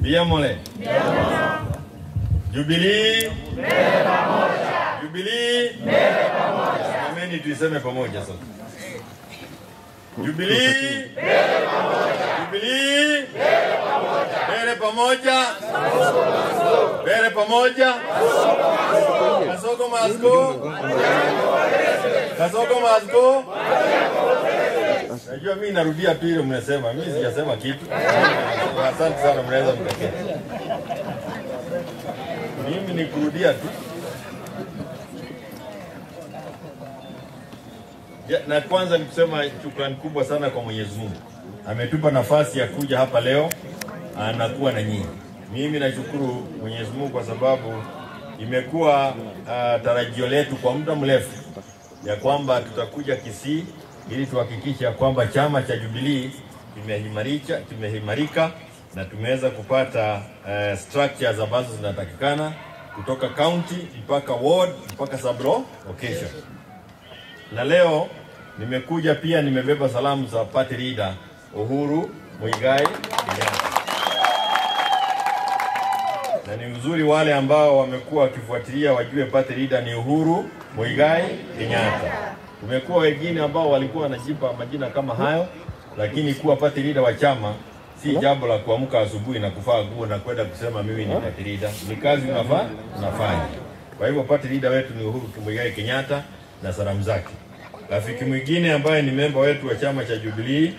Biamole. Jubilee mbele pamoja. Jubilee mbele pamoja. Ameni, tuiseme pamoja sasa. Jubilee mbele pamoja. Jubilee mbele pamoja. Mbele pamoja. Mbele pamoja. Kasongo must go. Kasongo must go. Najua mimi narudia tu ile mnasema, mimi sijasema kitu. Asante sana, mnaweza mkaketi. Mimi ni kurudia tu. Ya, na kwanza ni kusema shukrani kubwa sana kwa Mwenyezi Mungu. Ametupa nafasi ya kuja hapa leo, anakuwa na nyinyi. Mimi nashukuru Mwenyezi Mungu kwa sababu imekuwa tarajio letu kwa muda mrefu ya kwamba tutakuja Kisii ili tuhakikishe kwamba chama cha Jubilee kimeimarika na tumeweza kupata structures ambazo zinatakikana kutoka county mpaka ward mpaka sub location. Na leo nimekuja pia nimebeba salamu za party leader Uhuru Muigai Kenyatta. Na ni uzuri wale ambao wamekuwa wakifuatilia wajue party leader ni Uhuru Muigai Kenyatta. Kumekuwa wengine ambao walikuwa wanajipa majina kama hayo, lakini kuwa party leader wa chama si jambo la kuamka asubuhi na kuvaa nguo na kwenda kusema mimi ni party leader. Ni kazi unafanya. Kwa hivyo party leader wetu ni Uhuru Muigai Kenyatta na salamu zake. Rafiki mwingine ambaye ni memba wetu wa chama cha Jubilee,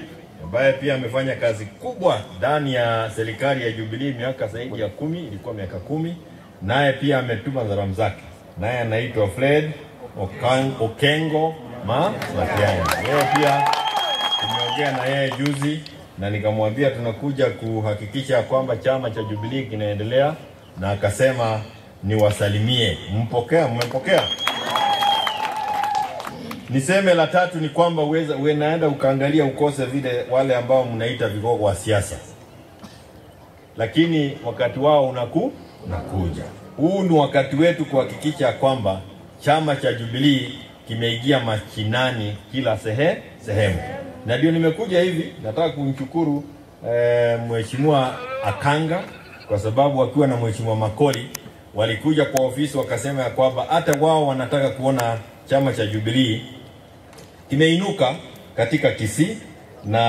ambaye pia amefanya kazi kubwa ndani ya serikali ya Jubilee miaka zaidi ya 10, ilikuwa miaka 10, naye pia ametuma salamu zake. Naye anaitwa Fred Okengo Matiang'i. Yeye pia tumeongea na yeye juzi na nikamwambia tunakuja kuhakikisha kwamba chama cha Jubilee kinaendelea, na akasema niwasalimie. Mpokea, mmepokea? Niseme la tatu ni kwamba unaenda ukaangalia ukose vile wale ambao mnaita vigogo wa siasa, lakini wakati wao unakuja. Huu ni wakati wetu kuhakikisha kwamba chama cha Jubilee kimeingia mashinani kila sehemu. Na ndio nimekuja hivi, nataka kumshukuru Mheshimiwa Akanga kwa sababu akiwa na Mheshimiwa Makoli walikuja kwa ofisi wakasema ya kwamba hata wao wanataka kuona chama cha Jubilee kimeinuka katika Kisii, na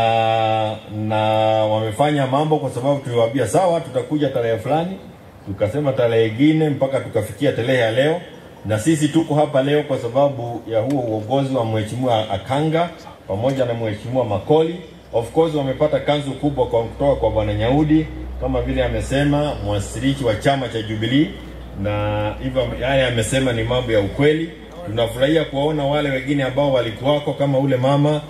wamefanya mambo kwa sababu tuliwaambia sawa tutakuja tarehe fulani, tukasema tarehe nyingine mpaka tukafikia tarehe ya leo. Na sisi tuko hapa leo kwa sababu ya huo uongozi wa Mheshimiwa Akanga pamoja na Mheshimiwa Makoli. Of course wamepata kanzu kubwa kwa kutoka kwa Bwana Nyaudi, kama vile amesema mwasilishi wa chama cha Jubilee, na hivyo haya amesema ni mambo ya ukweli. Tunafurahia kuwaona wale wengine ambao walikuwako kama ule mama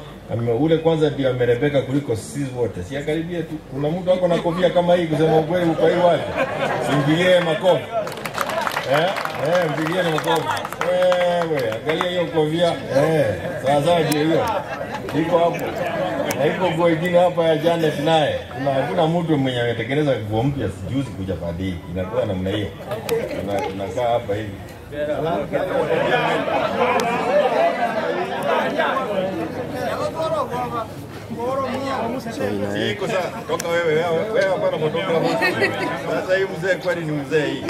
ule kwanza ndio amerebeka kuliko sisi wote. Si akaribia tu. Kuna mtu wako na kofia kama hii, kusema ukweli uko hii wapi? Simpigie makofi. Mpigie makofi. Wewe, angalia hiyo kofia. Sawa ndio hiyo. Iko hapo. Na iko nguo nyingine hapa ya Janet naye. Kuna mtu mwenye ametengeneza nguo mpya sijuzi kuja padi. Inakuwa namna hiyo. Tunakaa hapa hivi. Iko sawa, toka wewe hapana kutoka. Sasa hii mzee kwani ni mzee hii.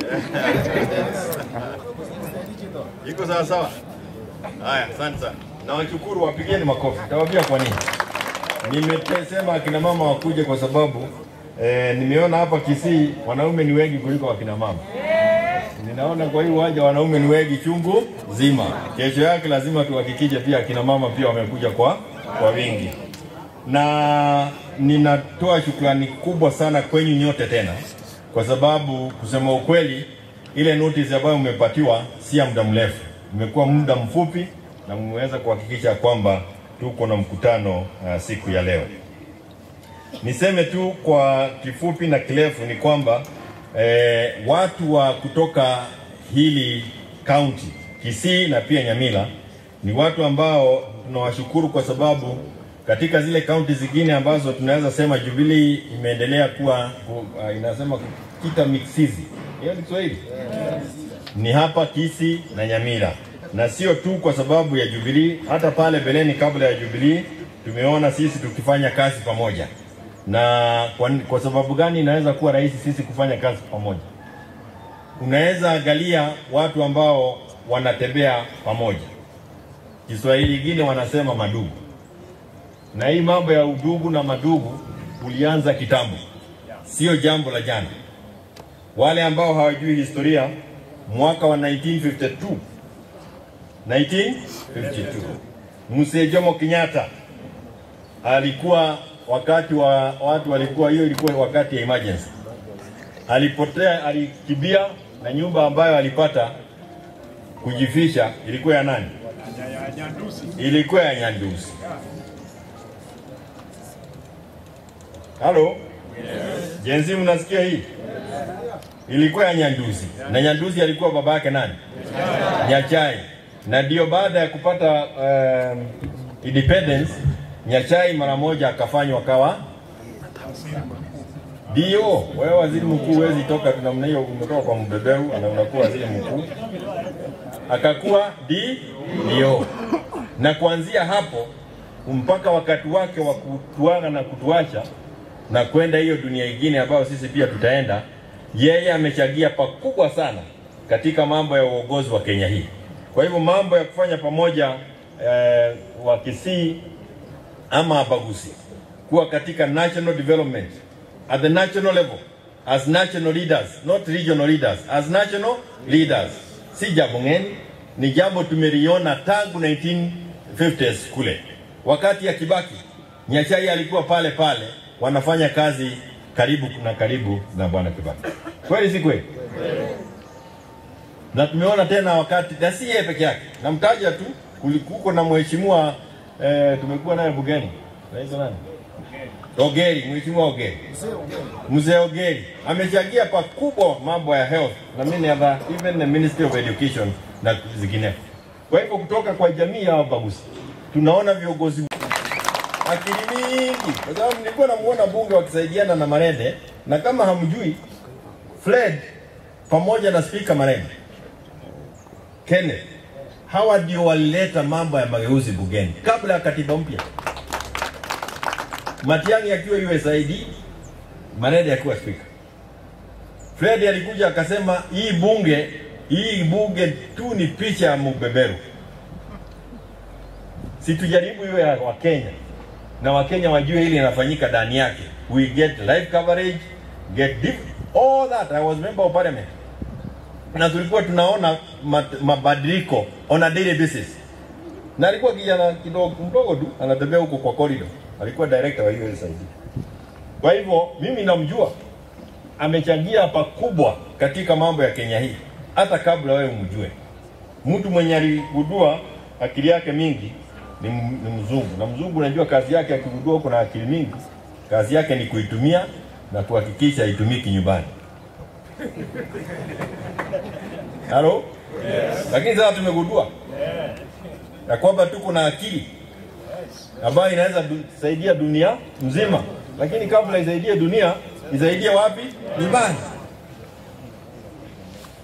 Iko sawa sawa. Haya, asante sana. Na washukuru, wapigieni makofi. Tawaambia kwa nini. Nimesema akina mama wakuje kwa sababu nimeona hapa Kisii wanaume ni wengi kuliko akina mama. Ninaona kwa hiyo waja wanaume ni wengi chungu zima. Kesho yake lazima tuhakikishe pia akina mama pia wamekuja kwa wingi. Na ninatoa shukrani kubwa sana kwenyu nyote tena, kwa sababu kusema ukweli ile notice ambayo mmepatiwa si ya muda mrefu. Imekuwa muda mfupi na mmeweza kuhakikisha kwamba tuko na mkutano siku ya leo. Niseme tu kwa kifupi na kirefu ni kwamba watu wa kutoka hili county Kisii na pia Nyamira ni watu ambao tunawashukuru kwa sababu katika zile county zingine ambazo tunaweza sema Jubilee imeendelea kuwa inasema kita mixizi. Hiyo ni Kiswahili? Ni hapa Kisii na Nyamira. Na sio tu kwa sababu ya Jubilee, hata pale beleni kabla ya Jubilee tumeona sisi tukifanya kazi pamoja. Na kwa sababu gani inaweza kuwa rahisi sisi kufanya kazi pamoja? Unaweza angalia watu ambao wanatembea pamoja. Kiswahili kingine wanasema madugu. Na hii mambo ya udugu na madugu ulianza kitambo, sio jambo la jana. Wale ambao hawajui historia, mwaka wa 1952 Mzee Jomo Kenyatta alikuwa, wakati wa watu walikuwa, hiyo ilikuwa wakati ya emergency. Alipotea, alikimbia, na nyumba ambayo alipata kujifisha ilikuwa ya nani? Ilikuwa ya Nyandusi. Halo? Yes. Jenzi, mnasikia hii? Yes. Ilikuwa ya Nyandusi. Na Nyandusi alikuwa baba yake nani? Nyachai. Na ndio baada ya kupata independence, Nyachai mara moja akafanywa kawa ndio wewe waziri mkuu. Huwezi toka namna hiyo, umetoka kwa mbeberu na unakuwa waziri mkuu. Akakuwa ndio. Na kuanzia hapo mpaka wakati wake wa kutuaga na kutuacha na kwenda hiyo dunia nyingine ambayo sisi pia tutaenda, yeye amechangia pakubwa sana katika mambo ya uongozi wa Kenya hii. Kwa hivyo mambo ya kufanya pamoja wa Kisii ama Abagusi kuwa katika national development at the national level as national leaders, not regional leaders, as national leaders, si jambo ngeni, ni jambo tumeliona tangu 1950s kule. Wakati ya Kibaki, Nyachai alikuwa pale pale, wanafanya kazi karibu na karibu na Bwana Kibaki. Kweli si kweli? Na tumeona tena wakati, na si yeye peke yake, namtaja tu, kulikuwa na mheshimiwa tumekuwa naye bugeni. Anaitwa nani? Ogeri, mheshimiwa Ogeri. Mzee Ogeri amechangia pakubwa mambo ya health na mimi hapa, even the Ministry of Education na zingine. Kwa hivyo kutoka kwa jamii ya Abagusi tunaona viongozi akili mingi. Kwa sababu nilikuwa namuona bunge wakisaidiana na Marende, na kama hamjui, Fred pamoja na Speaker Marende Kenneth, hawa ndio walileta mambo ya mageuzi bugeni kabla ya katiba mpya. Matiang'i akiwa USAID, Marende akiwa speaker. Fred alikuja akasema hii bunge tu ni picha ya mbeberu. Situjaribu iwe ya Wakenya, na Wakenya wajue hili linafanyika ndani yake. We get live coverage, get all that. I was member of parliament. Na tulikuwa tunaona mabadiliko on a daily basis. Na alikuwa kijana kidogo mdogo tu anatembea huko kwa corridor. Alikuwa director wa USAID. Kwa hivyo mimi namjua, amechangia pakubwa katika mambo ya Kenya hii hata kabla wewe umjue. Mtu mwenye aligundua akili yake mingi ni mzungu. Na mzungu unajua kazi yake, akigundua kuna akili mingi, kazi yake ni kuitumia na kuhakikisha itumiki nyumbani. Halo? Yes. Lakini sasa tumegundua ya kwamba tuko na akili ambayo inaweza kusaidia dunia mzima. Lakini kabla isaidie dunia, isaidie wapi? Nyumbani.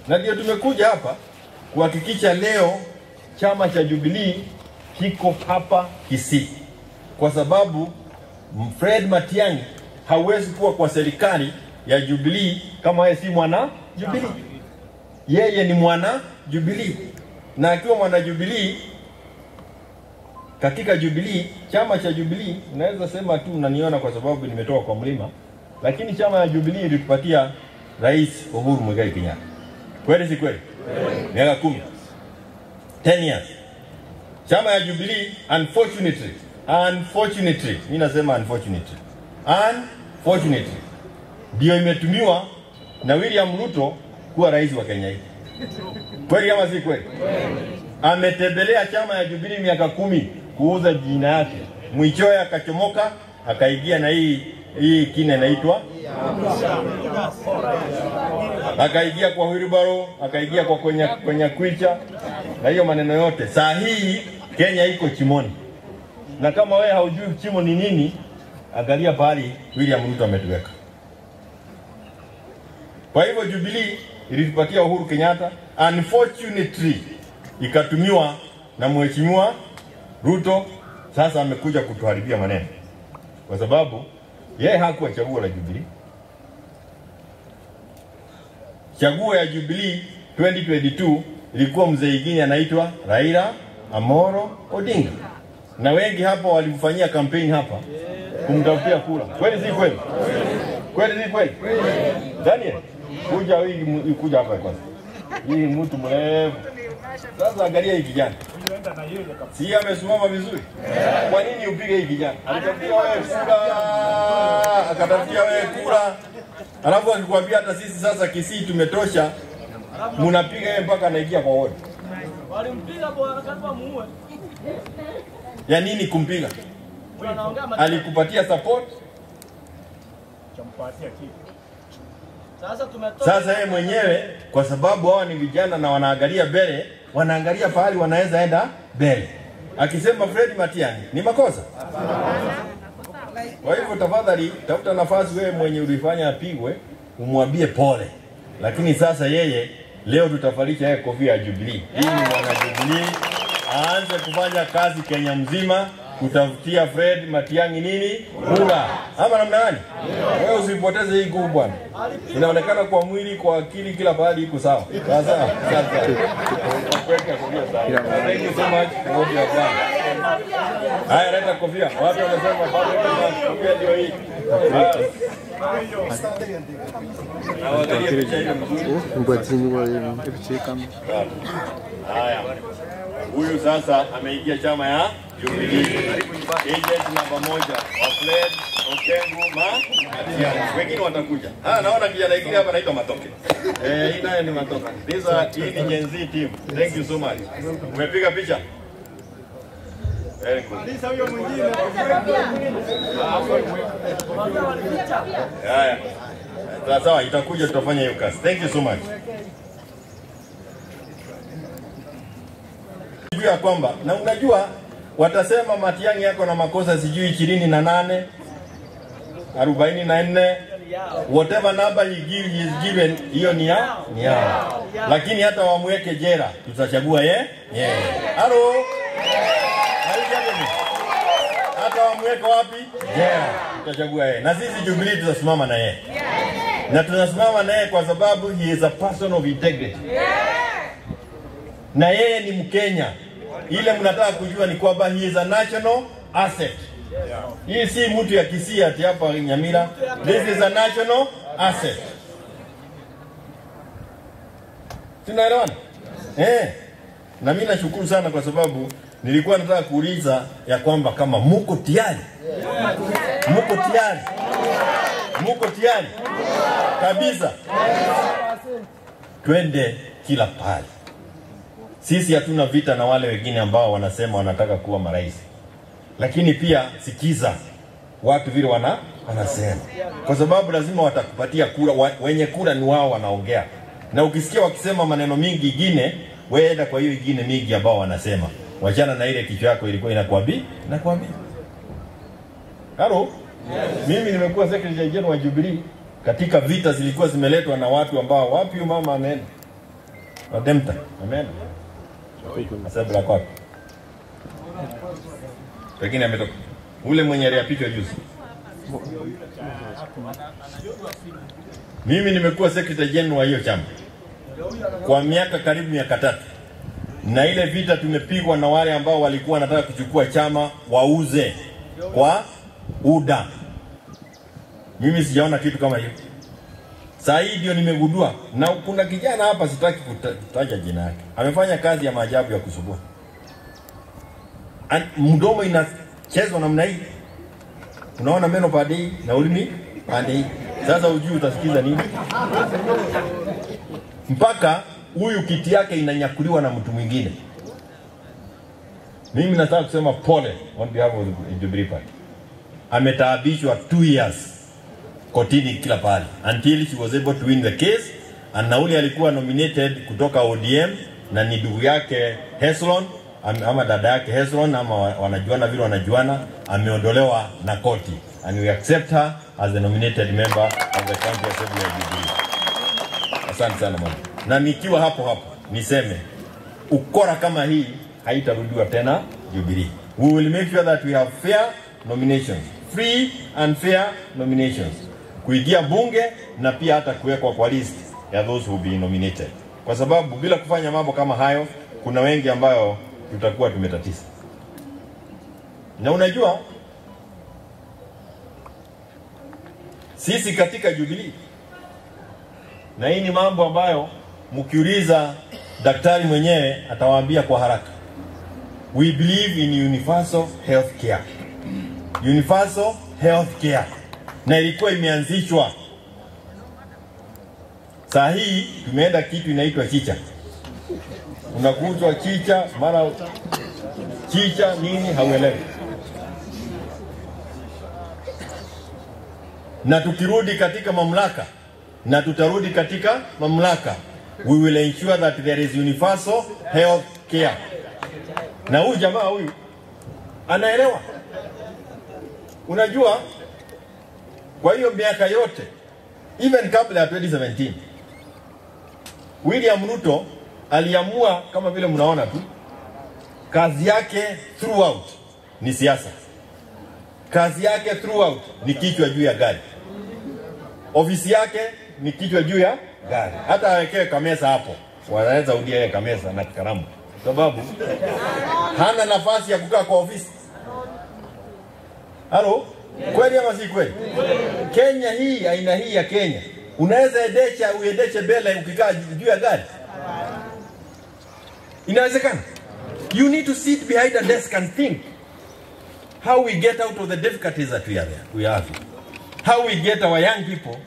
Na ndio tumekuja hapa kuhakikisha leo chama cha Jubilee kiko hapa Kisii. Kwa sababu Fred Matiang'i hawezi kuwa kwa serikali ya Jubilee kama yeye si mwana Jubilee. Yeye ni mwana Jubilee. Na akiwa mwana Jubilee, katika Jubilee, chama cha Jubilee, unaweza sema tu unaniona kwa sababu nimetoka kwa mlima, lakini chama ya Jubilee ilitupatia Rais Uhuru Muigai Kenyatta. Kweli si kweli? Miaka 10. 10 years. Chama ya Jubilee, unfortunately, mimi nasema unfortunately, ndio imetumiwa na William Ruto kuwa rais wa Kenya hii. Kweli ama si kweli? Ametembelea chama ya Jubilee miaka 10 kuuza jina yake. Mwichoe akachomoka, akaingia na hii kine inaitwa, akaingia kwa wheelbarrow, akaingia kwa kwenye kwicha na hiyo maneno yote. Saa hii Kenya iko chimoni. Na kama wewe haujui chimo ni nini, angalia pahali William Ruto ametuweka. Kwa hivyo Jubilee ilitupatia Uhuru Kenyatta, unfortunately ikatumiwa na Mheshimiwa Ruto. Sasa amekuja kutuharibia maneno, kwa sababu Yeye hakuwa chaguo la Jubilee. Chaguo ya Jubilee 2022 ilikuwa mzee mwingine anaitwa Raila Amolo Odinga. Na wengi hapo walimfanyia kampeni hapa kumtafutia kura. Kweli si kweli? Kweli si kweli? Daniel, kuja hii, kuja hapa kwanza. Hii mtu mrefu. Sasa angalia hii kijana. Si amesimama vizuri? Kwa nini upige hii kijana? Alitafutia wewe kura, akatafutia wewe kura. Alafu akikwambia hata sisi sasa Kisii tumetosha, mnapiga yeye mpaka anaingia kwa wodi. Walimpiga bwana kama muue. Ya nini kumpiga? Alikupatia support? Sasa tumetoka. Sasa yeye mwenyewe kwa sababu hawa ni vijana na wanaangalia mbele, wanaangalia pahali wanaweza enda mbele. Akisema Fred Matiang'i ni makosa. Kwa hivyo tafadhali tafuta nafasi wewe mwenye ulifanya apigwe, umwambie pole. Lakini sasa yeye leo tutafalisha yeye kofia ya Jubilee. Hii ni mwana Jubilee, aanze kufanya kazi Kenya mzima kutafutia Fred Matiang'i nini? Kura. Ama namna gani? Wewe usipoteze hii nguvu bwana. Inaonekana kwa mwili, kwa akili, kila pahali iko sawa. Sasa sasa. Kuweka kofia sawa. Thank you so much for what you have done. Haya, leta kofia. Watu wanasema bado kofia ndio hii. Haya. Huyu sasa ameingia chama ya Jubilee. Agent namba 1 wa Fred Okengo Matiang'i. Wengine watakuja. Ah, naona kijana mwingine hapa anaitwa Matoke. Hii naye ni Matoke. These are hii ni Gen Z team. Thank you so much. Umepiga picha? Very good. Haya. Sawa, itakuja tutafanya hiyo kazi. Thank you so much. Ya kwamba na unajua watasema Matiang'i yako na makosa sijui 28 44, whatever number he give, he is given, hiyo ni ya ni yao. Lakini hata wamweke jela tutachagua yeye. Hello. Hata wamweke wapi? Jela. Tutachagua yeye. Na sisi Jubilee tutasimama na yeye. Na tunasimama na yeye kwa sababu he is a person of integrity. Na yeye ni Mkenya. Ile mnataka kujua ni kwamba he is a national asset. Hii si mtu ya Kisii ati hapa Nyamira. This is a national asset. Tunaelewana? Na mimi nashukuru sana kwa sababu nilikuwa nataka kuuliza ya kwamba kama muko tayari. Muko tayari. Muko tayari. Kabisa. Twende kila pahali. Sisi hatuna vita na wale wengine ambao wanasema wanataka kuwa marais. Lakini pia sikiza watu vile wanasema. Kwa sababu lazima watakupatia kura, wenye kura ni wao wanaongea. Na ukisikia wakisema maneno mingi ingine, wewe enda kwa hiyo ingine mingi ambao wanasema. Wachana na ile kichwa yako ilikuwa inakuambia, inakuambia. Halo? Yes. Mimi nimekuwa secretary general wa Jubilee katika vita zilikuwa zimeletwa na watu ambao wapi mama ameenda. Wademta, ameenda. Asabla kwa. Pengine ametoka. Ule mwenye aliapishwa juzi. Mimi nimekuwa secretary general wa hiyo chama kwa miaka karibu miaka 3. Na ile vita tumepigwa na wale ambao walikuwa wanataka kuchukua chama wauze kwa UDA. Mimi sijaona kitu kama hiyo. Sasa hii ndio nimegundua. Na kuna kijana hapa sitaki kutaja jina yake. Amefanya kazi ya maajabu ya kusubua. Mdomo inachezwa namna hii. Unaona meno pande hii na ulimi pande hii. Sasa ujui utasikiza nini? Mpaka huyu kiti yake inanyakuliwa na mtu mwingine. Mimi nataka kusema pole on behalf of the Jubilee Party. Ametaabishwa 2 years kotini kila pahali until she was able to win the case. And Nauli alikuwa nominated kutoka ODM na ni ndugu yake Heslon ama dada yake Heslon ama wanajuana vile wanajuana, ameondolewa na koti and we accept her as the nominated member of the County Assembly of Jubilee. Asante sana mama. Na nikiwa hapo hapo niseme ukora kama hii haitarudiwa tena Jubilee. We will make sure that we have fair nominations, Free and fair nominations. Kuingia bunge na pia hata kuwekwa kwa list ya those who be nominated. Kwa sababu bila kufanya mambo kama hayo, kuna wengi ambayo tutakuwa tumetatiza. Na unajua sisi katika Jubilee, na hii ni mambo ambayo mkiuliza daktari mwenyewe atawaambia kwa haraka, we believe in universal health care. Universal health care. Na ilikuwa imeanzishwa. Saa hii tumeenda kitu inaitwa chicha. Unakuzwa chicha, mara chicha nini hauelewi. Na tukirudi katika mamlaka, na tutarudi katika mamlaka, we will ensure that there is universal health care. Na huyu jamaa huyu anaelewa. Unajua, kwa hiyo miaka yote, even kabla ya 2017, William Ruto aliamua, kama vile mnaona tu, kazi yake throughout ni siasa. Kazi yake throughout ni kichwa juu ya gari. Ofisi yake ni kichwa juu ya gari. Hata awekewe kamesa hapo, wanaweza udia yeye kamesa na kalamu, sababu hana nafasi ya kukaa kwa ofisi. Halo? Kweli ama si kweli? Kenya hii, aina hii ya Kenya, unaweza endesha, uendeshe mbele ukikaa juu ya gari? Inawezekana? You need to sit behind a desk and think how we get out of the difficulties that we are there, we have. How we get our young people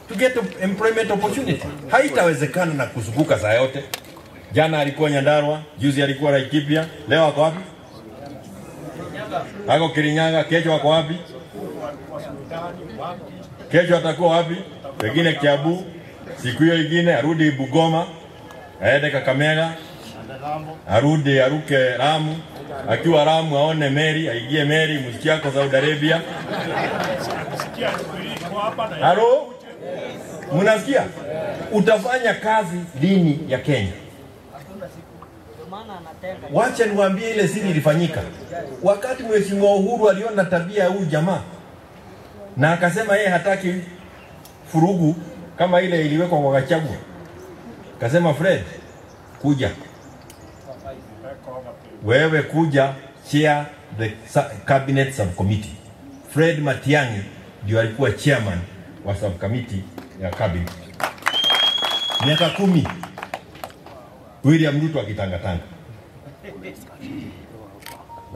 to get employment opportunity. Haitawezekana na kuzunguka saa yote. Jana alikuwa Nyandarua, juzi alikuwa Laikipia, leo ako wapi? Ako Kirinyaga, kesho ako wapi? Kesho atakuwa wapi? Pengine Kiambu, siku hiyo ingine arudi Bugoma, aende Kakamega, arudi aruke Lamu, akiwa Lamu aone meli, aingie meli, msikia kwa Saudi Arabia. Halo? Mnasikia? Utafanya kazi lini ya Kenya? Wacha niwaambie ile siri ilifanyika. Wakati Mheshimiwa Uhuru aliona tabia ya huyu jamaa na akasema yeye hataki furugu kama ile iliwekwa kwa Gachagua, akasema Fred, kuja. Wewe kuja chair the cabinet subcommittee. Fred Matiang'i ndio alikuwa chairman wa subcommittee ya cabinet. Miaka 10 William Ruto akitangatanga.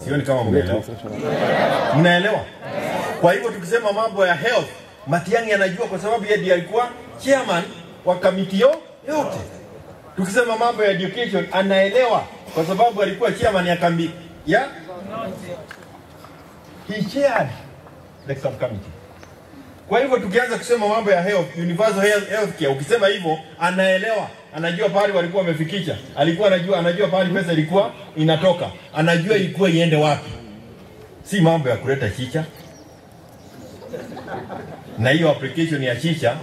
Sioni kama mnaelewa. Mnaelewa? Kwa hivyo tukisema mambo ya health, Matiang'i anajua kwa sababu yeye ndiye alikuwa chairman wa committee yote. Tukisema mambo ya education, anaelewa kwa sababu alikuwa chairman ya committee. Yeah? He chaired the subcommittee. Kwa hivyo tukianza kusema mambo ya health, universal health care, ukisema hivyo anaelewa, anajua pahali walikuwa wamefikisha, alikuwa anajua pahali pesa ilikuwa inatoka, anajua ilikuwa iende wapi. Si mambo ya kuleta chicha. Na hiyo application ya chicha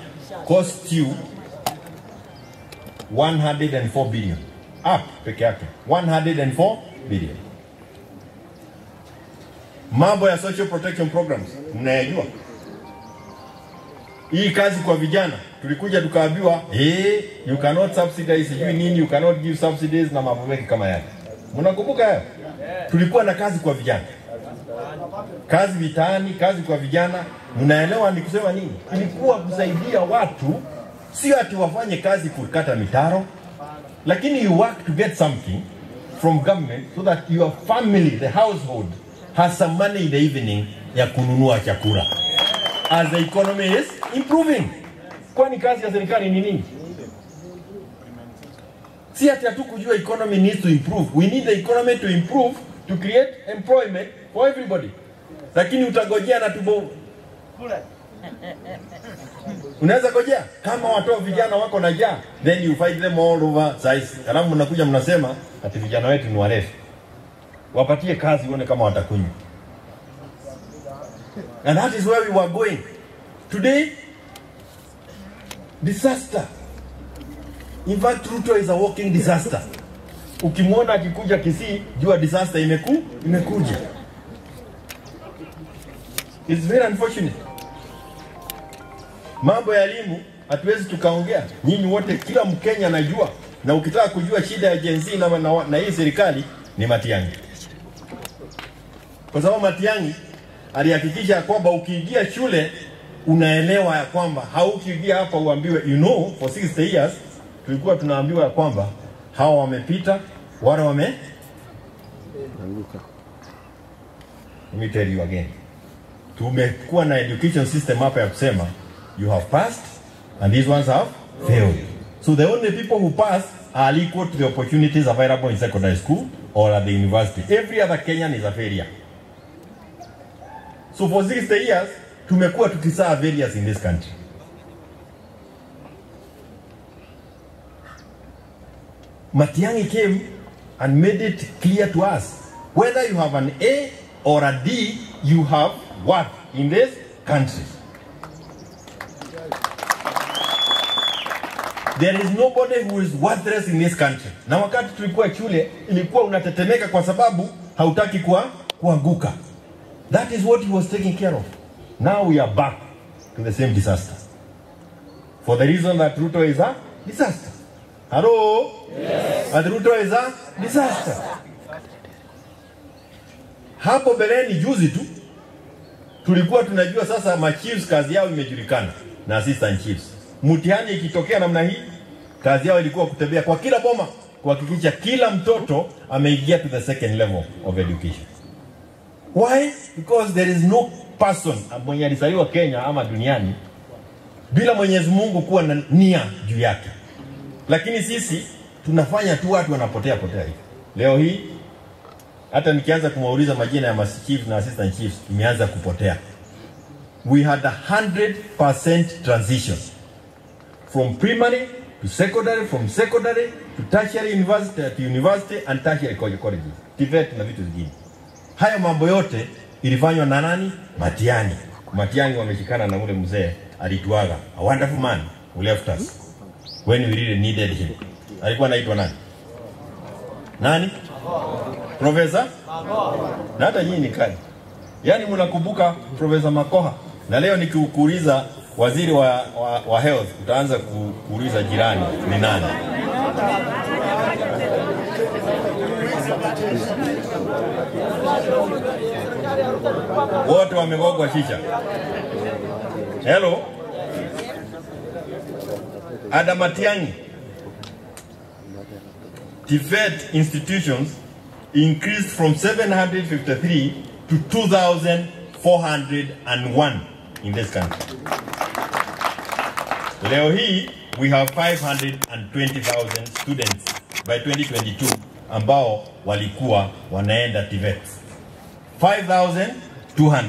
cost you 104 billion. Up peke yake 104 billion. Mambo ya social protection programs mnayajua. Hii kazi kwa vijana tulikuja tukaambiwa, you cannot subsidize, sijui nini, you cannot give subsidies na mambo mengi kama yale. Mnakumbuka hayo? Tulikuwa na kazi kwa vijana. Kazi mitaani, kazi kwa vijana. Mnaelewa ni kusema nini? Ilikuwa kusaidia watu, sio ati wafanye kazi kukata mitaro, lakini you work to get something from government so that your family, the household, has some money in the evening ya kununua chakula. As the economy is improving. Kwani kazi ya serikali ni nini? Si ati hatukujua economy needs to improve. We need the economy to improve to create employment for everybody. Lakini utagojea na tubo. Unaweza gojea kama watoa vijana wako na njaa, then you fight them all over size. Alafu mnakuja mnasema ati vijana wetu ni walevi. Wapatie kazi uone kama watakunywa. And that is where we were going. Today, disaster. In fact, Ruto is a walking disaster. Ukimwona akikuja Kisii, jua disaster imekuja. It's very unfortunate. Mambo ya elimu hatuwezi tukaongea. Nyinyi wote, kila Mkenya anajua. Na ukitaka kujua shida ya Gen Z na hii serikali ni Matiang'i. Kwa sababu Matiang'i alihakikisha kwamba ukiingia shule unaelewa ya kwamba haukiingia hapa uambiwe, you know, for 60 years tulikuwa tunaambiwa ya kwamba hawa wamepita, wale wame anguka. Let me tell you again. Tumekuwa na education system hapa ya kusema you have passed and these ones have failed. So the only people who pass are equal to the opportunities available in secondary school or at the university. Every other Kenyan is a failure. So for 60 years, tumekuwa tukisaa failures in this country. Matiang'i came and made it clear to us, whether you have an A or a D, you have what in this country. There is nobody who is worthless in this country. Na wakati tulikuwa shule, ilikuwa unatetemeka kwa sababu hautaki kuanguka. That is what he was taking care of. Now we are back to the same disaster. For the reason that Ruto is a disaster. Hello? Yes. And Ruto is a disaster. Hapo beleni juzi tu, tulikuwa tunajua sasa ma chiefs kazi yao imejulikana na assistant chiefs. Mtihani ikitokea namna hii, kazi yao ilikuwa kutembea kwa kila boma kuhakikisha kila mtoto ameingia to the second level of education. Why? Because there is no person mwenye alizaliwa Kenya ama duniani bila Mwenyezi Mungu kuwa na nia juu yake. Lakini sisi tunafanya tu watu wanapotea potea hivi. Leo hii hata nikianza kumwauliza majina ya chiefs na assistant chiefs imeanza kupotea. We had 100% transition from primary to secondary, from secondary to tertiary university, to university and tertiary colleges. TVET na vitu zingine. Hayo mambo yote ilifanywa na nani? Matiang'i. Matiang'i wameshikana na ule mzee alituaga. A wonderful man who left us when we really needed him. Alikuwa anaitwa nani? Nani? Professor? Na hata nyinyi ni kali. Yaani mnakumbuka Professor Makoha. Na leo nikikuuliza waziri wa health utaanza kuuliza jirani ni nani? Wote wamegogwa shisha. Hello. Adam Matiang'i. TVET institutions increased from 753 to 2,401 in this country. Leo hii we have 520,000 students by 2022 ambao walikuwa wanaenda TVET. 5,200.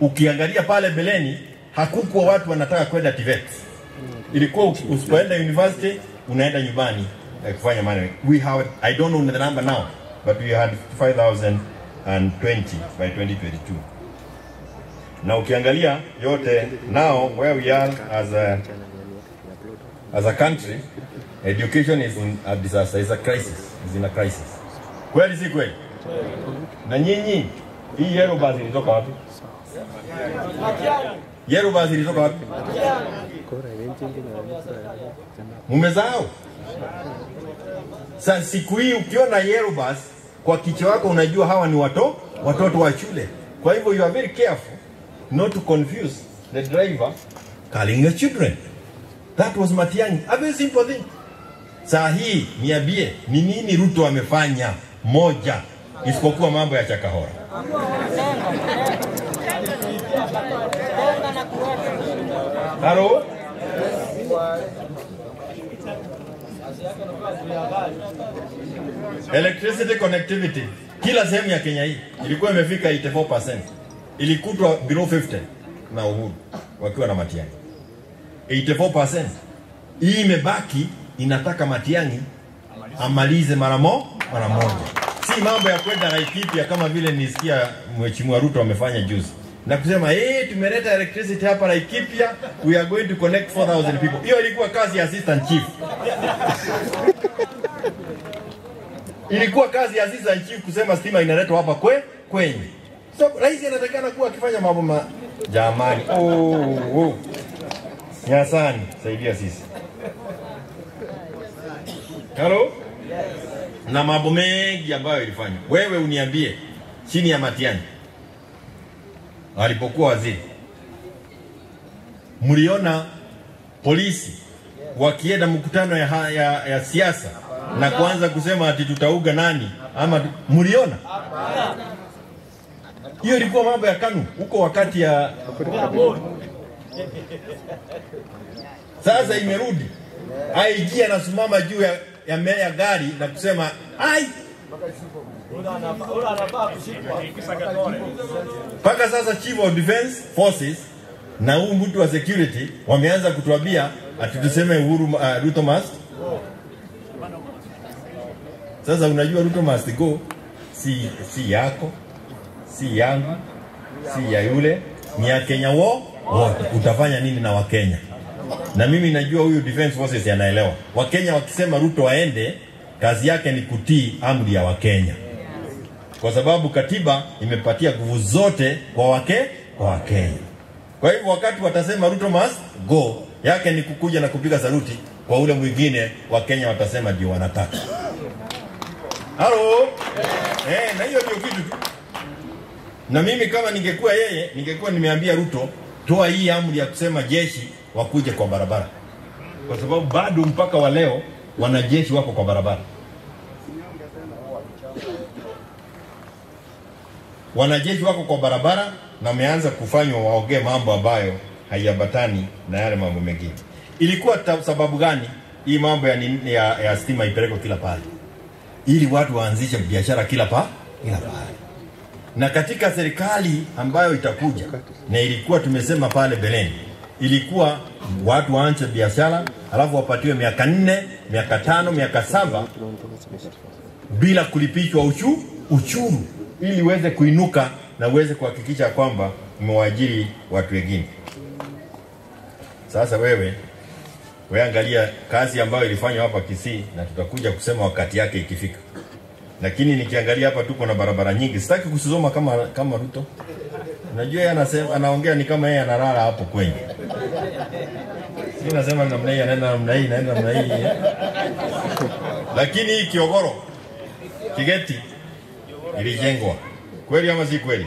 Ukiangalia pale beleni hakukuwa watu wanataka kwenda TVET. Ilikuwa usipoenda university unaenda nyumbani kufanya maneno. We have, I don't know the number now, but we had 5,020 by 2022. Na ukiangalia yote now where we are as a country, education is in a disaster, is a crisis, is in a crisis. Kweli si kweli? Na nyinyi hii yellow bus ilitoka wapi? Yellow bus ilitoka wapi? Mumezao? Sasa siku hii ukiona yellow bus kwa kichwa wako unajua hawa ni watoto wa shule. Kwa hivyo you are very careful not to confuse the driver calling your children. That was Matiang'i. A very simple thing. Saa hii niambie ni nini Ruto amefanya moja isipokuwa mambo ya Chakahora? Hello? Electricity connectivity kila sehemu ya Kenya hii ilikuwa imefika 84%. Ilikutwa below 50 na Uhuru wakiwa na Matiang'i. 84%. Hii imebaki inataka Matiang'i amalize mara moja. Si mambo ya kwenda Laikipia kama vile nisikia Mheshimiwa Ruto amefanya juzi. Na kusema tumeleta electricity hapa Laikipia, we are going to connect 4,000 people. Hiyo ilikuwa kazi ya assistant chief. Ilikuwa kazi ya assistant chief kusema stima inaletwa hapa kwenye. So, rais anatakana kuwa akifanya mambo jamani. Oh. Nyasani, saidia sisi. Hello? Yes. Na mambo mengi ambayo ilifanywa. Wewe uniambie, chini ya Matiang'i alipokuwa waziri, mliona polisi wakienda mkutano ya siasa na kuanza kusema ati tutauga nani ama mliona? Hiyo ilikuwa mambo ya KANU huko wakati ya sasa imerudi. IG anasimama juu ya gari na kusema ai. Paka sasa Chief of Defense Forces na huu mtu wa security wameanza kutuambia ati tuseme Uhuru Ruto must. Sasa unajua Ruto must go si yako, si yangu, si ya yule, ni ya Kenya wote. Utafanya nini na Wakenya? Na mimi najua huyu Defense Forces anaelewa. Wakenya wakisema Ruto aende, kazi yake ni kutii amri ya Wakenya. Kwa sababu katiba imepatia nguvu zote kwa Wakenya. Kwa hivyo wakati watasema Ruto must go, yake ni kukuja na kupiga saluti kwa ule mwingine. Wakenya watasema ndio wanataka. Halo? Eh, na hiyo ndio kitu tu. Na mimi kama ningekuwa yeye, ningekuwa nimeambia Ruto, toa hii amri ya kusema jeshi wakuje kwa barabara. Kwa sababu bado mpaka wa leo wanajeshi wako kwa barabara. Wanajeshi wako kwa barabara na wameanza kufanywa waongee mambo ambayo haiambatani na yale mambo mengine. Ilikuwa sababu gani hii mambo ya stima ipelekwe kila pahali? Ili watu waanzishe biashara kila pahali. Na katika serikali ambayo itakuja, na ilikuwa tumesema pale beleni, ilikuwa watu waanze biashara alafu wapatiwe miaka 4, miaka 5, miaka 7 bila kulipishwa uchuru, ili uweze kuinuka na uweze kuhakikisha kwamba umewaajiri watu wengine. Sasa wewe angalia kazi ambayo ilifanywa hapa Kisii, na tutakuja kusema wakati yake ikifika. Lakini nikiangalia hapa tuko na barabara nyingi. Sitaki kusoma kama Ruto. Unajua yeye anasema, anaongea ni kama yeye analala hapo kwenye. Sisi nasema namna hii, anaenda namna hii, naenda namna hii. Lakini hii Kiogoro Kigeti ilijengwa. Kweli ama si kweli?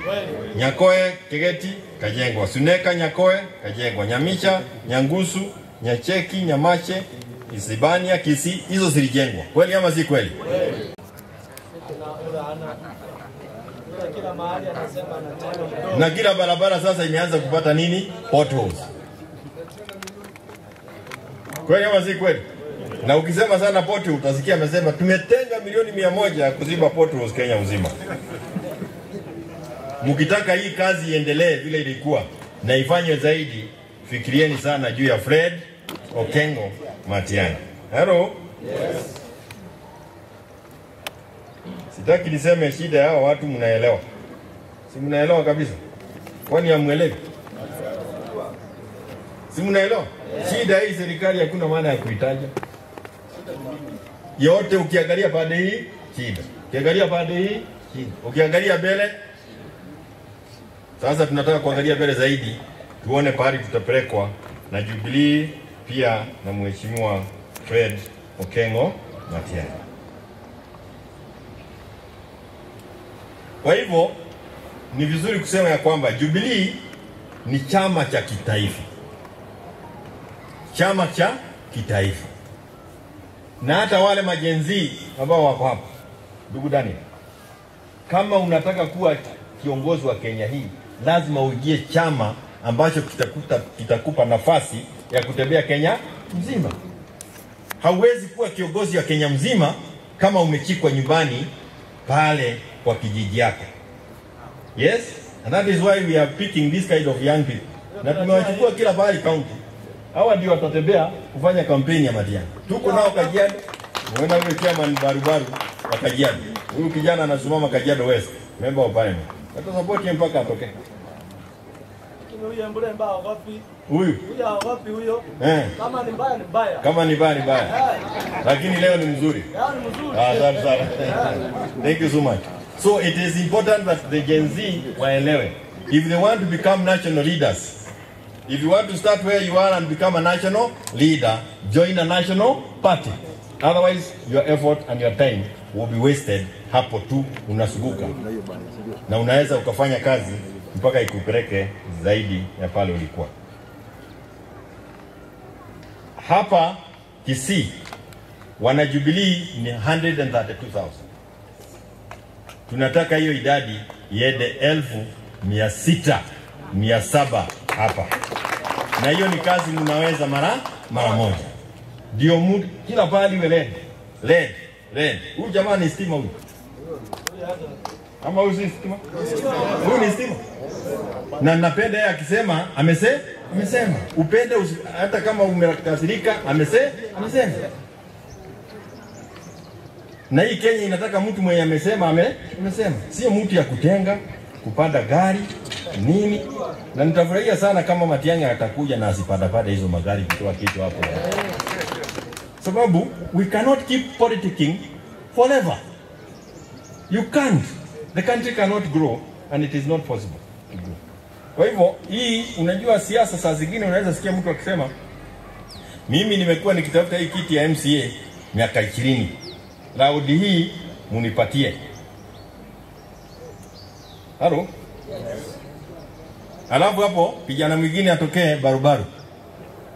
Nyakoe Kigeti kajengwa, Suneka Nyakoe kajengwa, Nyamicha, Nyangusu, Nyacheki, Nyamache, Isibania, Kisii, hizo zilijengwa. Kweli ama si kweli? Na kila barabara sasa imeanza kupata nini? Potholes. Kweli ama si kweli? Na ukisema sana pothole utasikia amesema tumetenga milioni 100 kuziba potholes Kenya mzima. Mkitaka hii kazi iendelee vile ilikuwa na ifanywe zaidi, fikirieni sana juu ya Fred Okengo Matiang'i. Hello? Yes. Sitaki niseme shida yao watu, mnaelewa. Si mnaelewa kabisa? Kwani hamuelewi? Si mnaelewa? Shida hii serikali hakuna maana ya kuitaja. Yote ukiangalia pande hii, shida. Ukiangalia pande hii, shida. Ukiangalia mbele. Sasa tunataka kuangalia mbele zaidi, tuone pahali tutapelekwa na Jubilee pia na Mheshimiwa Fred Okengo Matiang'i. Kwa hivyo ni vizuri kusema ya kwamba Jubilee ni chama cha kitaifa. Chama cha kitaifa. Na hata wale majenzi ambao wako hapa, ndugu Daniel, kama unataka kuwa kiongozi wa Kenya hii, lazima uingie chama ambacho kitakupa nafasi ya kutembea Kenya mzima. Hauwezi kuwa kiongozi wa Kenya mzima kama umechikwa nyumbani pale kwa kijiji yako. Yes, and that is why we are picking this kind of young people. Na tumewachukua kila pahali county. Hawa ndio watatembea kufanya kampeni ya Matiang'i. Tuko nao Kajiado. Unaona yule chairman Barubaru wa Kajiado. Huyu kijana anasimama Kajiado West, member of parliament. Watasupport yeye mpaka atoke. Lakini huyu mbona haogopi? Huyu. Huyu haogopi huyo. Kama ni mbaya ni mbaya. Kama ni mbaya ni mbaya. Lakini leo ni mzuri. Leo ni mzuri. Asante sana. Thank you so much. So it is important that the Gen Z waelewe. If they want to become national leaders, if you want to start where you are and become a national leader, join a national party. Otherwise, your effort and your time will be wasted hapo tu unasuguka. Na unaweza ukafanya kazi mpaka ikupeleke zaidi ya pale ulikuwa. Hapa Kisii wana Jubilee ni 132,000. Tunataka hiyo idadi iende 600,000, 700,000 hapa. Na hiyo ni kazi mnaweza mara moja. Ndio kila pahali iwe red. Red, red. Huyu jamaa ni stima huyu. Ama huyu si stima? Huyu ni stima. Na napenda yeye akisema amesema. Upende hata kama umekasirika amesema. Na hii Kenya inataka mtu mwenye amesema amesema. Sio mtu ya kutenga, kupanda gari, nini. Na nitafurahia sana kama Matiang'i atakuja na asipandapanda hizo magari kutoa kitu hapo. Sababu we cannot keep politicking forever. You can't. The country cannot grow and it is not possible to grow. Kwa hivyo hii, unajua siasa saa zingine unaweza sikia mtu akisema mimi nimekuwa nikitafuta hii kiti ya MCA miaka 20. Raudi hii munipatie. Halo? Yes. Alafu hapo kijana mwingine atokee barubaru.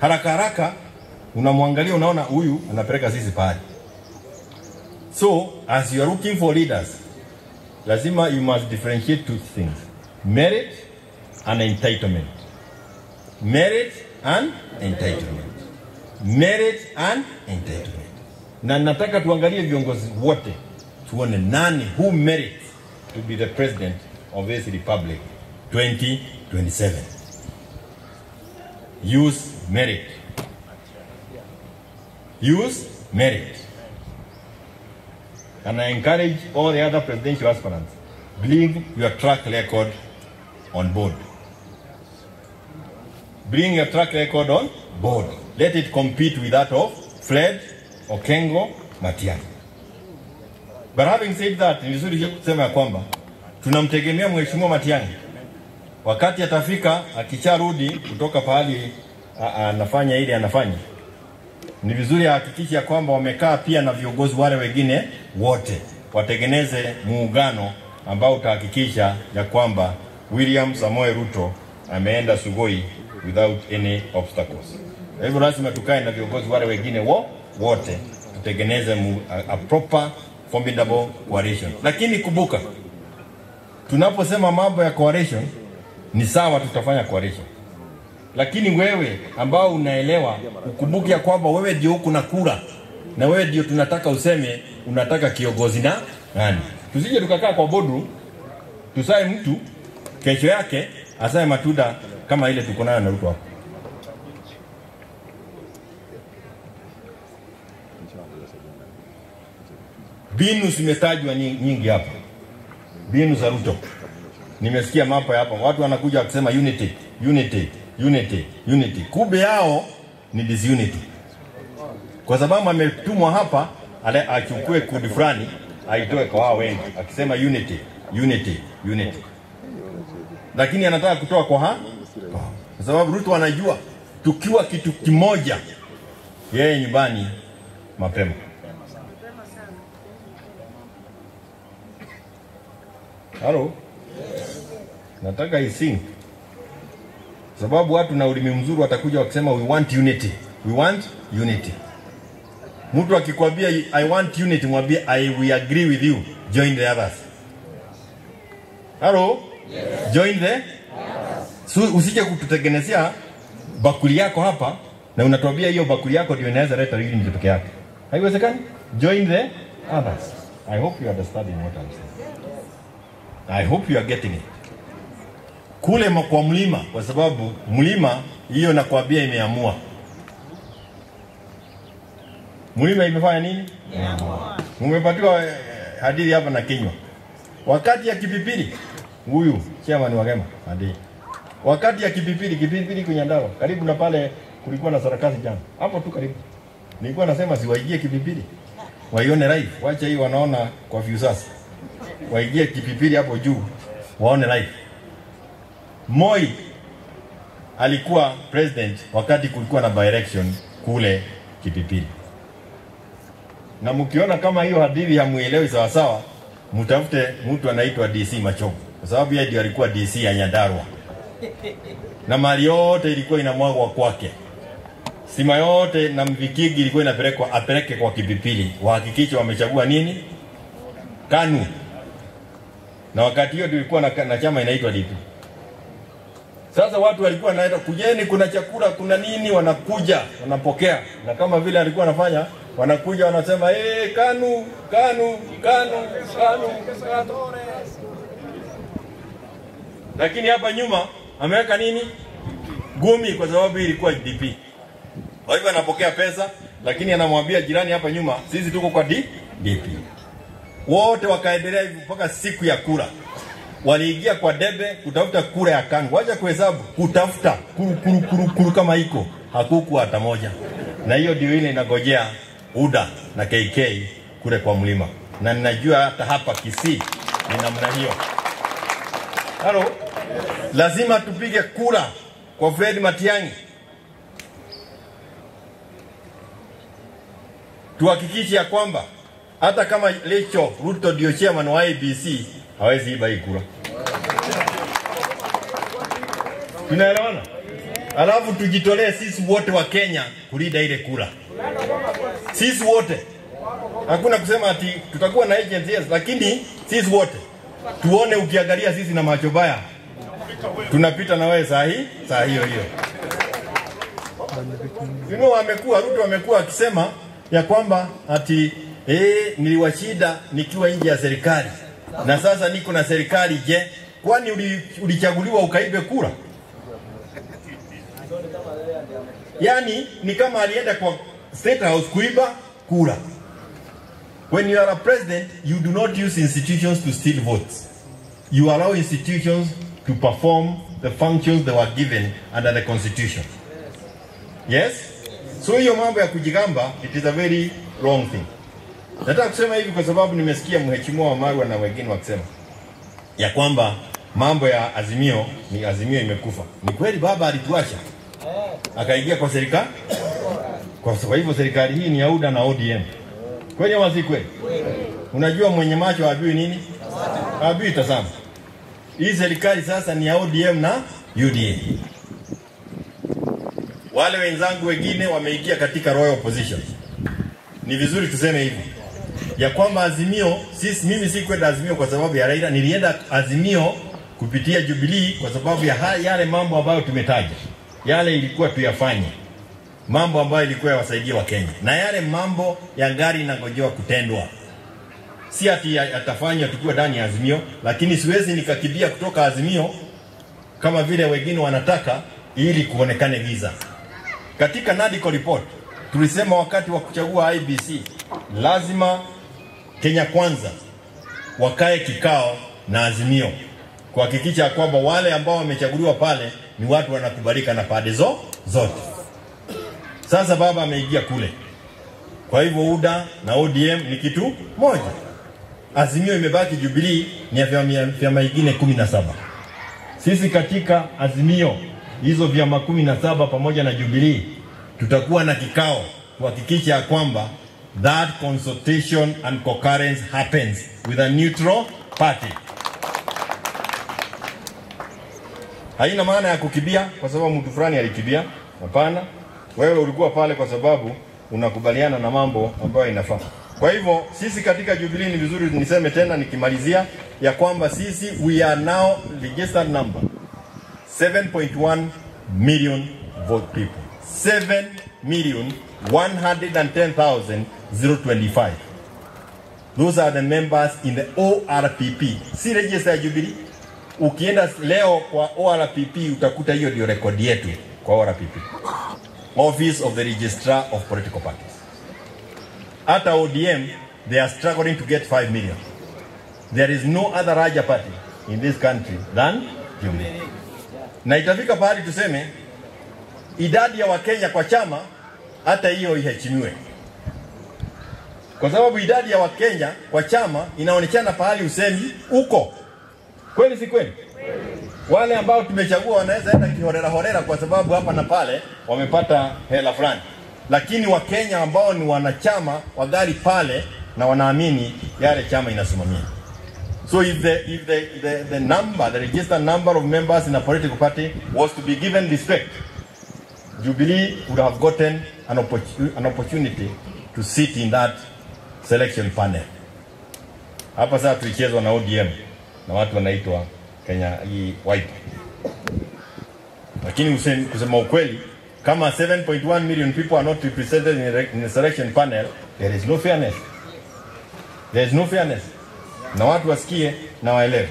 Haraka haraka unamwangalia unaona huyu anapeleka sisi pale. So as you are looking for leaders, lazima you must differentiate two things. Merit and entitlement. Merit and entitlement. Merit and entitlement. Na nataka tuangalie viongozi wote, tuone nani who merits to be the president of this republic 2027. Use merit. Use merit. And I encourage all the other presidential aspirants, bring your track record on board. Bring your track record on board. Let it compete with that of Fred Okengo Matiang'i. But having said that, ni vizuri kusema ya kwamba tunamtegemea Mheshimiwa Matiang'i. Wakati atafika akisharudi kutoka pahali anafanya ile anafanya, ni vizuri ahakikishe ya kwamba wamekaa pia na viongozi wale wengine wote, watengeneze muungano ambao utahakikisha ya kwamba William Samoei Ruto ameenda Sugoi without any obstacles. Hivyo lazima tukae na viongozi wale wengine wote tutengeneze a proper formidable coalition. Lakini kumbuka, tunaposema mambo ya coalition ni sawa, tutafanya coalition. Lakini wewe ambao unaelewa, ukumbuke ya kwamba wewe ndio uko na kura na wewe ndio tunataka useme unataka kiongozi na nani. Tusije tukakaa kwa boardroom tusae mtu kesho yake asae matunda kama ile tuko nayo na Ruto hapo. Mbinu zimetajwa nyingi hapa. Mbinu za Ruto. Nimesikia mapa hapa watu wanakuja wakisema unity, unity, unity, unity. Kumbe yao ni disunity. Kwa sababu ametumwa hapa achukue kundi fulani aitoe kwa wao wengi akisema unity, unity, unity. Lakini anataka kutoa kwa kwa sababu Ruto anajua tukiwa kitu kimoja yeye nyumbani mapema. Halo? Yes. Nataka ising. Sababu watu na ulimi mzuri watakuja wakisema we want unity. We want unity. Mtu akikwambia I want unity, mwambie I will agree with you. Join the others. Halo? Yes. Join the others. So usije kututengenezea bakuli yako hapa na unatuambia hiyo bakuli yako ndio inaweza leta unity peke yake. Haiwezekani. Join the others. I hope you understand what I'm saying. I hope you are getting it. Kule kwa mlima, kwa sababu mlima hiyo nakwambia imeamua. Mlima imefanya nini? Imeamua. Umepatiwa hadithi hapa na kinywa. Wakati ya Kipipiri, huyu chairman wa Gema, hadithi. Wakati ya Kipipiri, Kipipiri kwenye Nyandarua, karibu na pale kulikuwa na sarakasi jana. Hapo tu karibu. Nilikuwa nasema siwaingie Kipipiri. Waione live, wacha hii wanaona kwa view sasa. Waingie Kipipiri hapo juu waone live. Moi alikuwa president wakati kulikuwa na by-election kule Kipipiri. Na mkiona kama hiyo hadithi hamuelewi sawa sawa, mtafute mtu anaitwa DC Machogo, kwa sababu yeye ndiye alikuwa DC ya Nyandarua. Na mali yote ilikuwa inamwagwa kwake. Sima yote na mvikigi ilikuwa inapelekwa apeleke kwa Kipipiri, wahakikishe wamechagua nini? KANU. Na wakati hiyo tulikuwa na chama inaitwa DP. Sasa watu walikuwa wanaenda kujeni, kuna chakula, kuna nini, wanakuja, wanapokea. Na kama vile alikuwa anafanya, wanakuja wanasema, "Eh, KANU, KANU, KANU, KANU, KANU." Lakini hapa nyuma ameweka nini? Gumi, kwa sababu ilikuwa DP. Kwa hivyo anapokea pesa, lakini anamwambia jirani hapa nyuma, sisi tuko kwa DP. Wote wakaendelea hivyo mpaka siku ya kura. Waliingia kwa debe kutafuta kura ya KANU. Wacha kuhesabu, kutafuta kuru kuru kuru kuru kama iko, hakukuwa hata moja. Na hiyo ndio ile inagojea UDA na KK kule kwa mlima. Na ninajua hata hapa Kisii ni namna hiyo. Halo, lazima tupige kura kwa Fred Matiang'i. Tuhakikishe ya kwamba hata kama Lecho Ruto ndio chairman wa IEBC, hawezi iba hii kura. Tunaelewana? Alafu tujitolee sisi wote wa Kenya kulinda ile kura. Sisi wote. Hakuna kusema ati tutakuwa na agents, yes, lakini sisi wote. Tuone ukiangalia sisi na macho baya, tunapita na wewe saa hii, saa hiyo hiyo. You know, Ruto amekuwa akisema ya kwamba ati niliwashinda nikiwa nje ya serikali. Na sasa niko na serikali. Je, kwani ulichaguliwa ukaibe kura? Yani ni kama alienda kwa State House kuiba kura. When you are a president, you do not use institutions to steal votes. You allow institutions to perform the functions they were given under the constitution. Yes? So hiyo mambo ya kujigamba, it is a very wrong thing. Nataka kusema hivi kwa sababu nimesikia Mheshimiwa Marwa na wengine wakisema ya kwamba mambo ya Azimio ni Azimio imekufa. Ni kweli baba alituacha akaingia kwa serikali. Kwa hivyo serikali hii ni ya UDA na ODM. Kweli ama si kweli? Unajua mwenye macho hajui nini? Hajui tazama. Hii serikali sasa ni ya ODM na UDA. Wale wenzangu wengine wameingia katika royal opposition. Ni vizuri tuseme hivi ya kwamba Azimio, sisi, mimi si kwenda Azimio kwa sababu ya Raila, nilienda Azimio kupitia Jubilee kwa sababu ya yale mambo ambayo tumetaja. Yale ilikuwa tuyafanye. Mambo ambayo ilikuwa yawasaidie wa Kenya. Na yale mambo ya gari inangojewa kutendwa. Si ati atafanywa tukiwa ndani ya Azimio, lakini siwezi nikakimbia kutoka Azimio kama vile wengine wanataka ili kuonekane giza. Katika NADCO report tulisema wakati wa kuchagua IEBC lazima Kenya Kwanza wakae kikao na Azimio kuhakikisha kwamba wale ambao wamechaguliwa pale ni watu wanakubalika na pande zote. Sasa baba ameingia kule. Kwa hivyo UDA na ODM ni kitu moja. Azimio imebaki Jubilee ni vyama vingine 17. Sisi katika Azimio hizo vyama 17 pamoja na Jubilee tutakuwa na kikao kuhakikisha kwamba that consultation and concurrence happens with a neutral party. Haina maana ya kukibia kwa sababu mtu fulani alikibia. Hapana. Wewe ulikuwa pale kwa sababu unakubaliana na mambo ambayo inafaa. Kwa hivyo sisi katika Jubilee, ni vizuri niseme tena nikimalizia ya kwamba sisi we are now registered number 7.1 million vote people. 7,110,025. Those are the members in the ORPP. Si register ya Jubilee. Ukienda leo kwa ORPP utakuta hiyo ndio rekodi yetu kwa ORPP. Office of the Registrar of Political Parties. At ODM, they are struggling to get 5 million. There is no other larger party in this country than Jubilee. Na itafika pahali tuseme idadi ya Wakenya kwa chama hata hiyo iheshimiwe. Kwa sababu idadi ya Wakenya kwa chama inaonekana pahali usemi uko. Kweli si kweli? Wale ambao tumechagua wanaweza enda kihorera horera kwa sababu hapa na pale wamepata hela fulani. Lakini Wakenya ambao ni wanachama wagali pale na wanaamini yale chama inasimamia. So if the number, the registered number of members in a political party was to be given respect, Jubilee would have gotten an opportunity to sit in that selection panel. Hapa sasa tulichezwa na ODM na watu wanaitwa Kenya hii Wiper. Lakini kusema ukweli, kama 7.1 million people are not represented in the selection panel, there is no fairness. There is no fairness. Na watu wasikie na waelewe.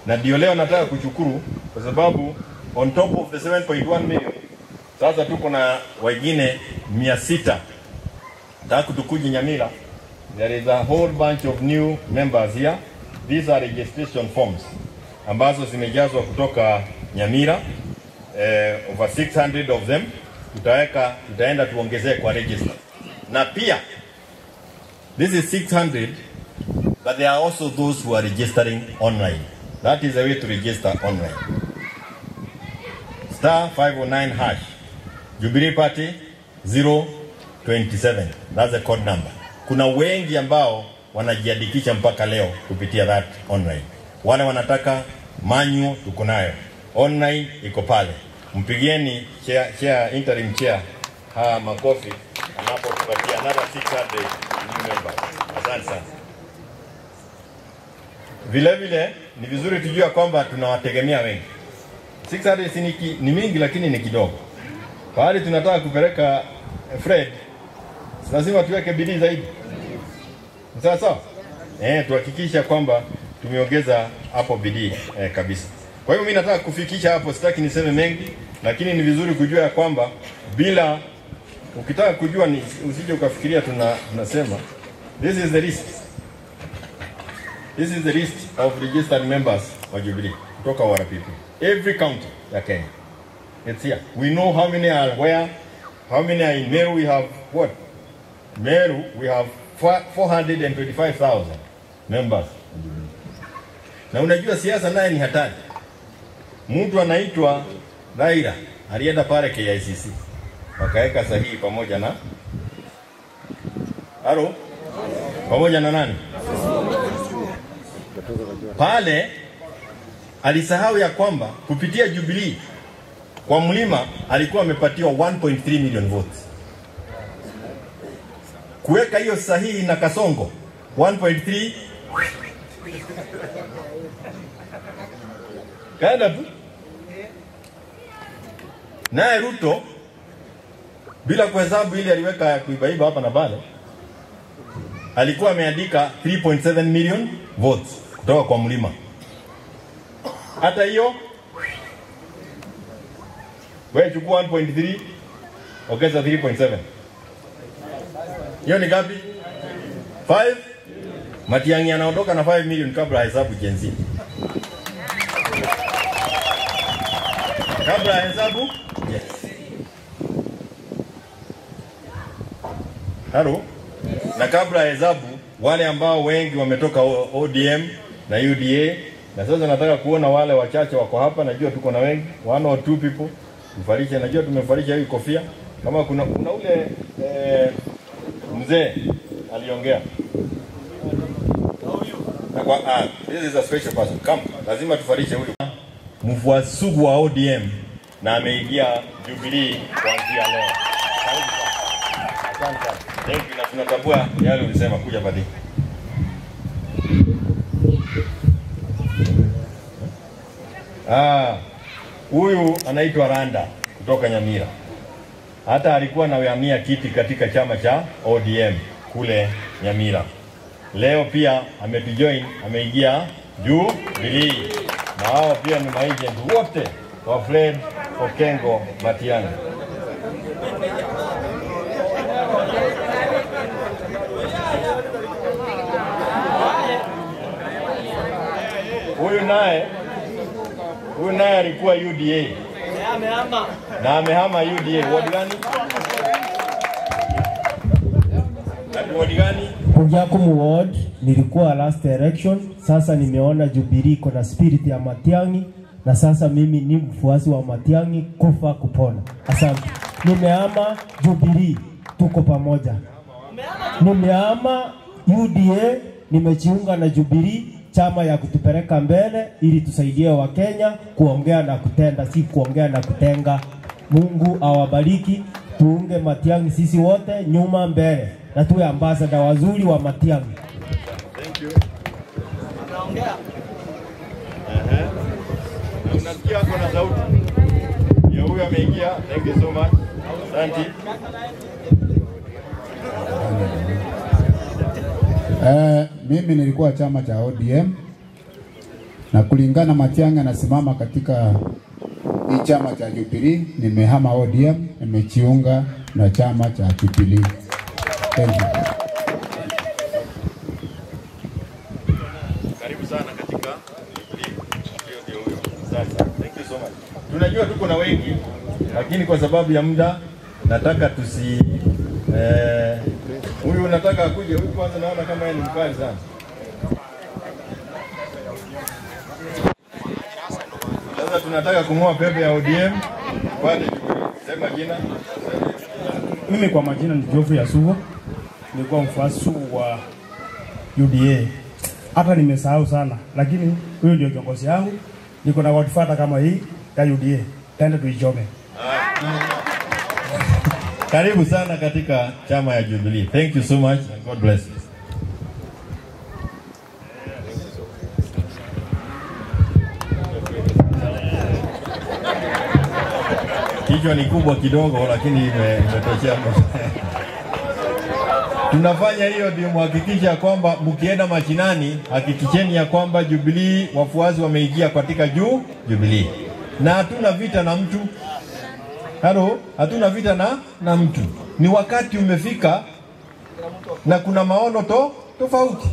Na ndio leo nataka kushukuru kwa sababu on top of the 7.1 million sasa tuko na wengine 600. Nataka tukuje Nyamira. There is a whole bunch of new members here. These are registration forms ambazo zimejazwa kutoka Nyamira. Over 600 of them. Tutaenda tuongezee kwa register. Na pia this is 600, but there are also those who are registering online. That is the way to register online. Star 509 hash. Jubilee Party 027. That's the code number. Kuna wengi ambao wanajiandikisha mpaka leo kupitia that online. Wale wanataka manual tuko nayo. Online iko pale. Mpigieni chair, interim chair ha makofi anapotupatia another 600 new members. Asante sana. Vile vile ni vizuri tujue kwamba tunawategemea wengi. 600 ni mingi lakini ni kidogo. Pahali tunataka kupeleka Fred, lazima tuweke bidii zaidi. Sawa sawa? Tuhakikisha kwamba tumeongeza hapo bidii kabisa. Kwa hiyo mimi nataka kufikisha hapo, sitaki niseme mengi, lakini ni vizuri kujua kwamba bila ukitaka kujua ni usije ukafikiria tunasema this is the list. This is the list of registered members wa Jubilee kutoka ORPP. Every county ya Kenya. It's here. We know how many are where, how many are in Meru. We have what? Meru, we have 425,000 members. Na unajua siasa naye ni hatari. Mtu anaitwa Raila alienda pale KICC. Wakaweka sahihi pamoja na Halo? Pamoja na nani? Pale alisahau ya kwamba kupitia Jubilee kwa mlima alikuwa amepatiwa 1.3 million votes. Kuweka hiyo sahihi na Kasongo 1.3 kaenda tu. Naye Ruto bila kuhesabu ile aliweka ya kuibaiba hapa na pale, alikuwa ameandika 3.7 million votes kutoka kwa mlima. Hata hiyo wewe chukua 1.3 ongeza 3.7. Hiyo ni ngapi? 5. Matiang'i anaondoka na 5 million kabla hesabu Gen Z. Kabla hesabu? Yes. Halo? Na kabla hesabu wale ambao wengi wametoka ODM na UDA, na sasa nataka kuona wale wachache wako hapa, najua tuko na wengi, 1 or 2 people. Tufarishe, najua tumefarisha hii kofia. Kama kuna ule mzee aliongea. This is a special person. Come, lazima tufarishe huyu. Mfuasi sugu wa ODM na ameingia Jubilee kuanzia leo. Asante. Thank you, na tunatambua yale ulisema kuja baadaye. Huyu anaitwa Randa kutoka Nyamira. Hata alikuwa anawania kiti katika chama cha ODM kule Nyamira. Leo pia ametujoin, ameingia Jubilee. Na hao pia ni maagent wote wa Fred Okengo Matiang'i. Huyu naye alikuwa UDA. Na amehama UDA. Ward gani? Ward gani? Kungiakumu ward nilikuwa last election, sasa nimeona Jubilee iko na spirit ya Matiang'i na sasa mimi ni mfuasi wa Matiang'i kufa kupona. Asante. Nimehama Jubilee, tuko pamoja. Nimehama UDA, nimejiunga na Jubilee, chama ya kutupeleka mbele ili tusaidie Wakenya kuongea na kutenda, si kuongea na kutenga. Mungu awabariki, tuunge Matiang'i sisi wote nyuma mbele na tuwe ambassador wazuri wa Matiang'i. Thank you. Anaongea. Na unasikia ako na sauti. Ya huyu ameingia. Thank you so much. Asante. Mimi nilikuwa chama cha ODM na kulingana Matiang'i anasimama katika hii chama cha Jubilee, nimehama ODM, nimejiunga na chama cha Jubilee. Thank you. Karibu sana katika Jubilee. Ndio huyo. Asante. Thank you so much. Tunajua tuko na wengi, lakini kwa sababu ya muda nataka tusi huyu nataka akuje, huyu kwanza naona kama yeye ni mkali sana. Sasa tunataka kungoa pepe ya ODM pale Jubilee. Sema jina. Mimi kwa majina ni Geoffrey Asuwa. Nilikuwa mfuasi wa UDA. Hata nimesahau sana, lakini huyu ndio kiongozi yangu. Niko na watufuata kama hii ya UDA. Tende tuichome. Karibu sana katika chama ya Jubilee. Thank you so much and God bless you. Kichwa ni kubwa kidogo lakini imetoshea. Tunafanya hiyo ndio muhakikisha kwamba mkienda mashinani, hakikisheni ya kwamba Jubilee wafuasi wameingia katika Jubilee. Na hatuna vita na mtu. Halo, hatuna vita na mtu. Ni wakati umefika na kuna maono tofauti.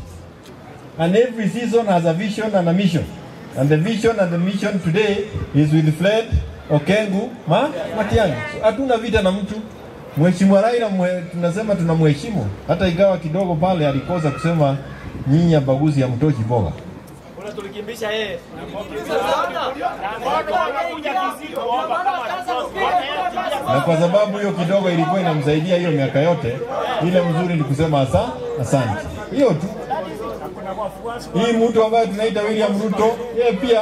And every season has a vision and a mission. And the vision and the mission today is with Fred Okengu Matiang'i. So, hatuna vita na mtu. Mheshimiwa Raila tunasema tunamheshimu. Hata ingawa kidogo pale alikosa kusema nyinyi abaguzi hamtoshi boga. Tulikimbisha yeye. Na kwa sababu hiyo kidogo ilikuwa inamsaidia hiyo miaka yote, ile mzuri ni kusema asante. Hiyo tu. Hii mtu ambaye tunaita William Ruto, yeye pia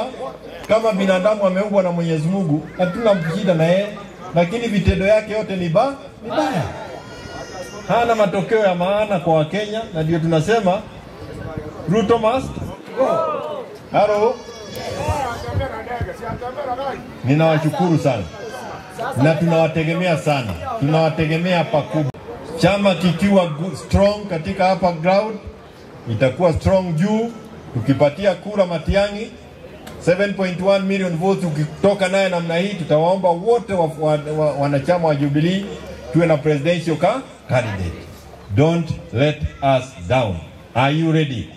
kama binadamu ameumbwa na Mwenyezi Mungu, hatuna shida na yeye, lakini vitendo yake yote ni mibaya. Hana matokeo ya maana kwa Wakenya, na ndio tunasema Ruto must go. Halo. Ninawashukuru sana. Na tunawategemea sana. Tunawategemea pakubwa. Chama kikiwa strong katika hapa ground, itakuwa strong juu. Tukipatia kura Matiang'i 7.1 million votes, ukitoka naye namna hii, tutawaomba wote wanachama wa Jubilee tuwe na presidential candidate. Don't let us down. Are you ready?